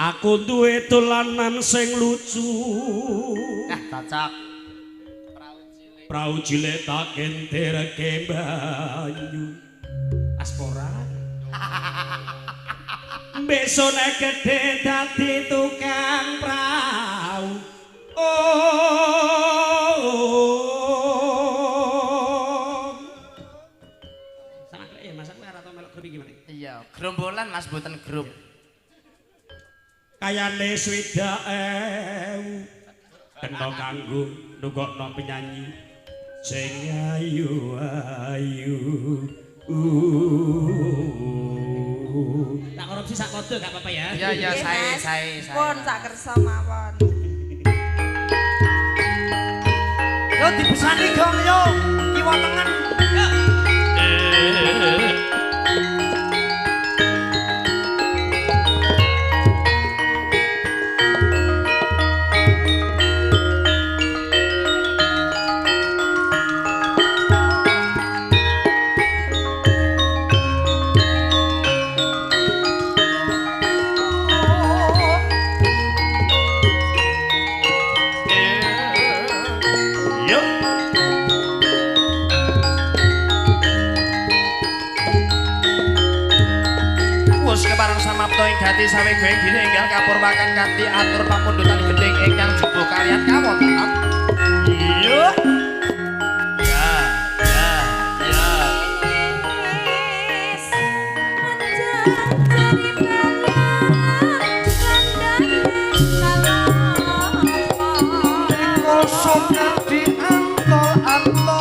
Aku duwe dolanan sing lucu. Nah, cocok. Prau cilik tak kentirke banyu. Aspora. Besok nek gedhe dadi tukang prau. Oh. Salah ya Mas, aku ora tau melok grup iki meneh. Iya, gerombolan Mas, mboten grup. Kayane 60.000. Kena kanggo nunggokno penyanyi sing ayu-ayu. Tak korupsi sak kode gak apa-apa ya. Iya, iya, sae, sae, sae. Pun sak kersa mawon. Yo dibesani gong yo, kiwa tengen. Yo. Dadi sawegeng dene enggal kapurwakan kanthi atur pamundutan gendhing ingkang jubuh kaliyan kawontenan. Iya. Ya, ya, ya. Kosong di antol-antol.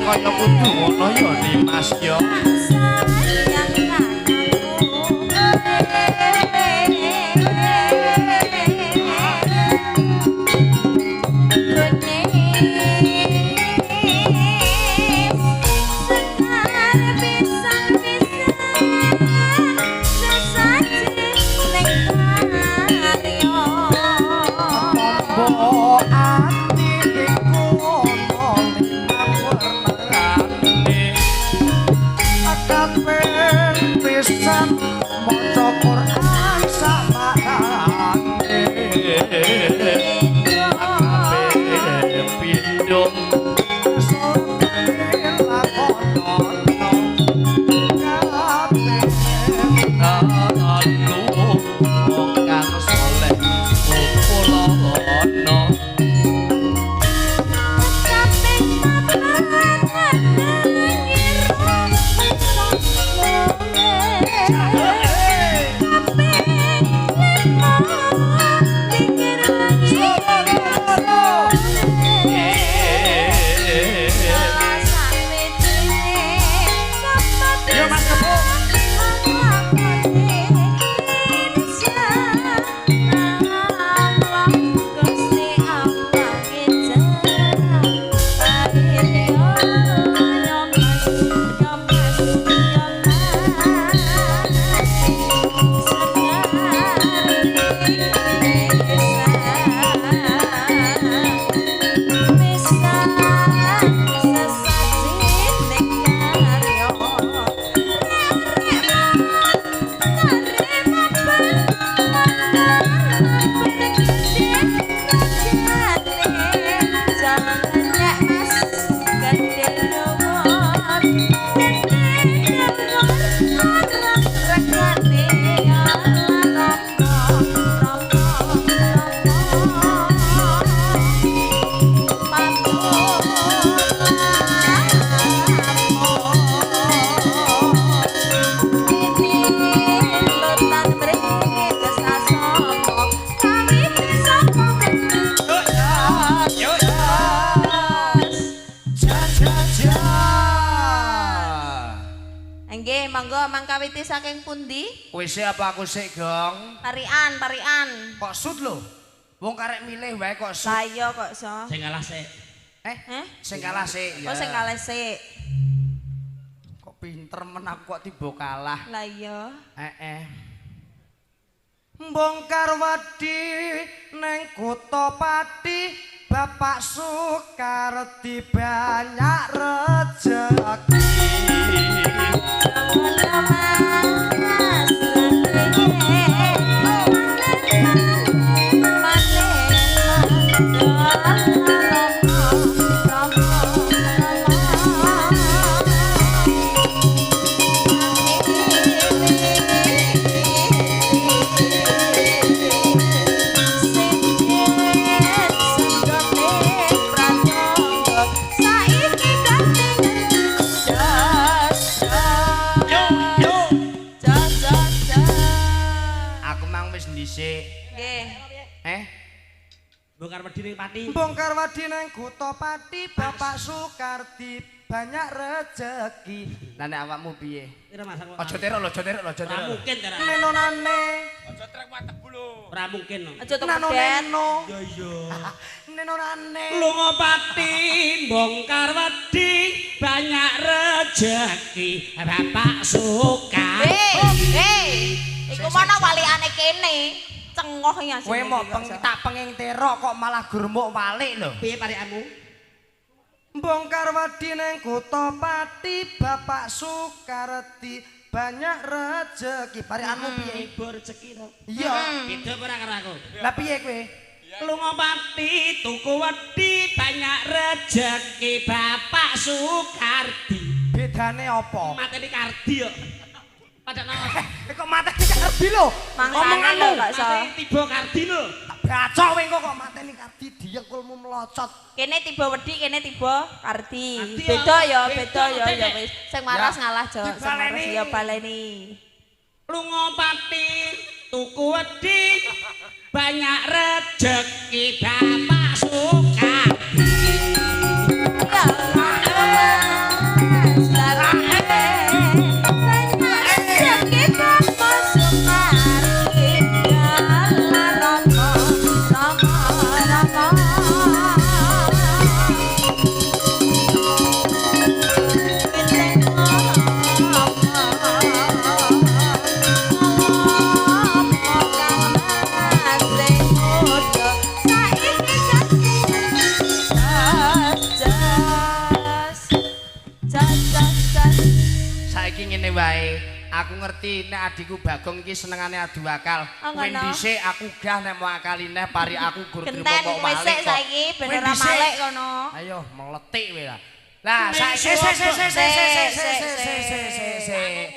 Kaya kudu ngono ya Mas ya. monggo mangkawiti saking pundi? Kowe sik apa aku sik, Gong? Parian, parian. Kok sut lho? Wong karek milih wae kok sut. Lah iya kok iso. Sing kalah sik. Eh, Heh? sing kalah sik. Oh sing kalah sik. Kok pinter men aku kok tiba kalah. Lah iya. Heeh. Bongkar wedi neng kutha Pati, Bapak Sukardi banyak rejeki. Yo, yo. Aku mang wis ndhisik. Nggih. Eh, Bongkar wedi ning Pati. Bongkar wedi neng kutha Pati, Bapak Sukardi banyak rejeki. Lah nek awakmu piye? Kira Mas aku. Aja terok lho, aja terok lho, aja Ora terok. mungkin terok. Nenonane, Ora mungkin. Aja tuku nano det. neno, Ya iya. nenonane. Lunga Pati bongkar wedi banyak rejeki Bapak suka. Hei, hei. Iku mana walikane kene. Cengoh ya Kowe mok tak penging terok kok malah gurmuk walik lho. Piye parikanmu? Bongkar wedi neng kutha Pati, Bapak Sukardi banyak rejeki. Parikanmu piye? Ibu rejeki to. Iya. Beda apa ora karo aku? Lah piye kowe? Lunga Pati tuku wedi banyak rejeki Bapak Sukardi. Bedane apa? Mateni Kardi kok. Padahal nama Kok mateni Kardi lho? Mangsane lho Omonganmu. kok iso. mateni tiba Kardi lho. Tak bacok kowe engko kok mateni Kardi diengkulmu melocot. Kene tiba wedi, kene tiba Kardi. Kardi Beda ya, ya, beda ya, beda, ya wis. Sing waras Ya, ngalah jo, sing waras dibaleni. ya baleni. Lunga Pati tuku wedi banyak rejeki Bapak Sukardi. Ya Saiki ngene wae. Aku ngerti nek adikku Bagong iki senengane adu akal. Oh, Kowe ngono. ndhisik aku gah nek mau akali neh pari aku gur trimo Genten kok kowe walik sik kok. saiki ben Kowe ora ndhisik. malik kono. Ayo meletik kowe lah. Lah saiki Sik sik sik sik sik sik sik Sik, sik sik sik sik.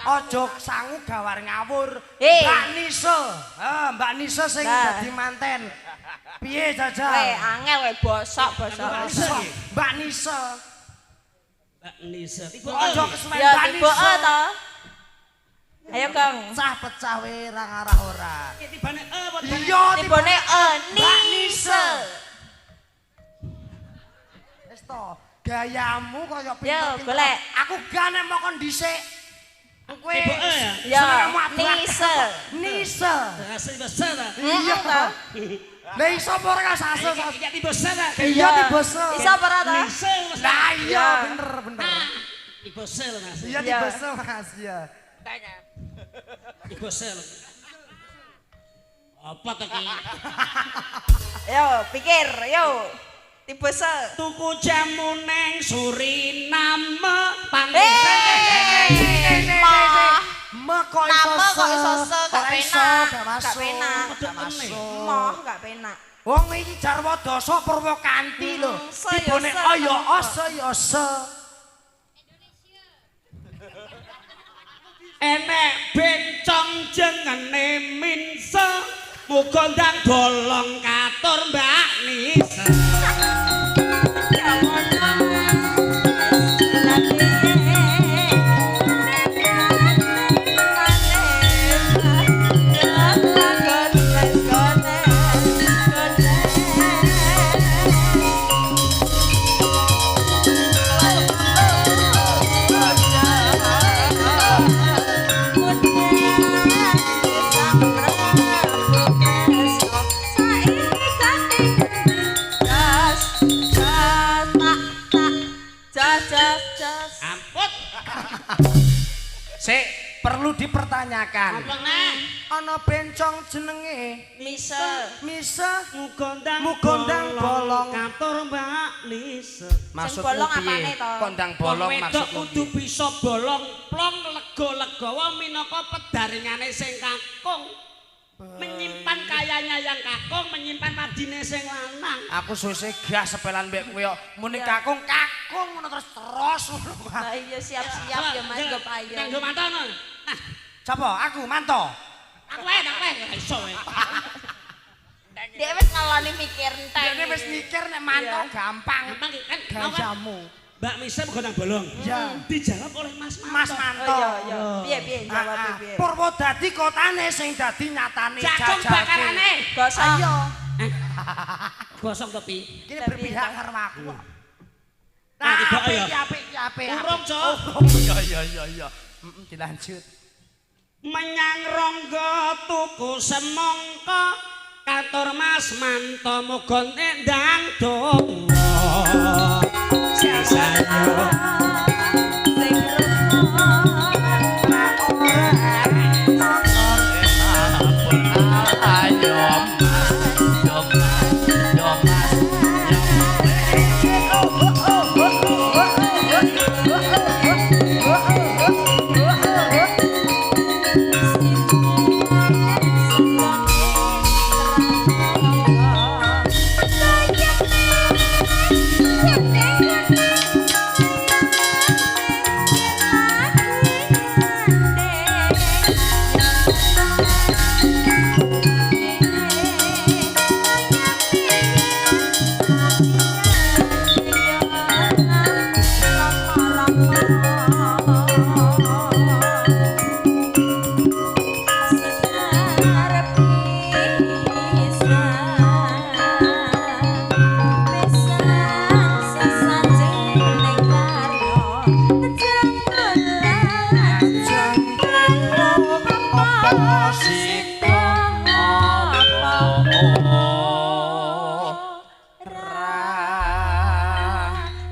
Aja sangu gawar ngawur. Eh. Mbak Nisa. Ah, Mbak Nisa sing Lah. dadi manten. Piye jajal? Kowe angel kowe bosok bosok. Mbak Nisa iki. Mbak Nisa. Mbak Nisa. Tiba Aja kesuwen Ya Mbak tiba Nisa. to. Ayo Kang. Pecah pecah we ra ngarah ora. Tibane e apa tibane? Iya Tibone e Mbak Nisa. Nisa. Wis to, gayamu kaya Yo, pinter-pinter. golek. Aku gak nek mau kon dhisik. Kowe Tiba e ya? Ya, senengmu adu akal. Nisa. Nisa. Rasa tiba se ta. Iya to. Lah iso apa ora sase sase. Iki tiba se ta. Iya tiba se. Iso apa ora to? Nisa Mas. Lah iya Iya. bener bener. Tiba se lho Mas. Iya Iya. tiba se Mas ya. Tiba se lho. Apa to ki? Yo, pikir, yo. Tiba se. Tuku jamu neng Suriname Eh, mah. Me kok iso Nama kok iso se, gak Ora iso, penak. gak Gak masuk. penak. Gak masuk. Moh gak penak. Wong iki jarwa dasa Purwokanti lho. Se ya Tibone se, oh ya kenapa? oh se ya se. Enek bencong jengene minse muga ndang bolong katur Mbak Nisa. Ya ngono Mas. Lagi. dipertanyakan. Apa neh? Ana bencong jenenge Mise. Mise Mugondang Mugondang bolong. Katur Mbak Nise. Maksudmu bolong piye? apane to? Kondang bolong Wong wedok maksudmu kudu piye? bisa bolong plong lega-legawa minangka pedaringane sing kakung. Menyimpan kayanya yang kakung, menyimpan padine sing lanang. Aku suwe gas sepelan mbek kowe kok. Muni Iya. kakung kakung ngono terus terus ngono. Lah iya siap-siap ya Mas nggo payung. Kanggo manto no. Nah, Sapa? Aku manto. aku wae, aku wae ora iso wae. Dia wis ngeloni mikir entek. Dene wis mikir nek manto Iya. gampang. Gampang iki kan mau kan Gayamu. Mbak Mise mugondang bolong. Ya. Dijawab oleh Mas Manto. Mas Manto. Oh iya iya. Piye piye jawab Ah, ah. piye. Purwodadi kotane sing dadi nyatane Jagung jajalke. bakarane. Gosong. Ayo. Gosong topi. Kini berpihak karo aku. Nah, Nah, tiba apik ya. iki, apik iki, apik. Urung, Cok. Oh, iya iya iya iya. Dilanjut. Menyang Ronggo tuku semangka katur Mas Manto muga ndang donga. Sayo. Sing Ayo Mas, yo Mas, yo Mas.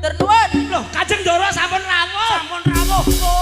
Ternuwun. Loh, Kanjeng Ndoro sampun rawuh. Sampun rawuh.